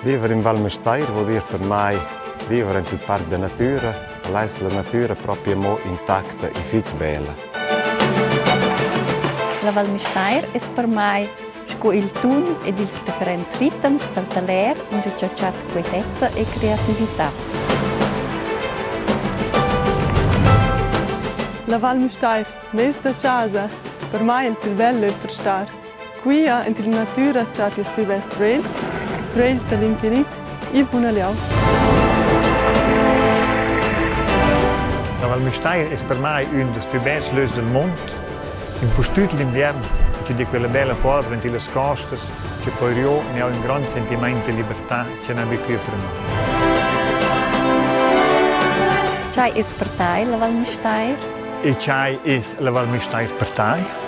Viver in Val Müstair voul dir per mai viver aint il parc da natüra. Là es la natüra propi amo intacta e fich bella. La Val Müstair es per mai sco il tun ed ils differents ritems dal taler ingio cha chat quietezza e creatività. La Val Müstair, meis da chasa, per mai il plü bel lö per star. Quia in la natüra chattas plü bels trails, trails a l'infinit, il bun alliau. La Val Müstair es per mai ün dals plü bels lös del mond. Impustüt l'inviern, chi di quella bella polvra in las costas, che poi rio ne ho ün grond sentimaint di libertà che n'ha be qui per noi. Chai es per tai la Val Müstair? E chai es la Val Müstair per tai?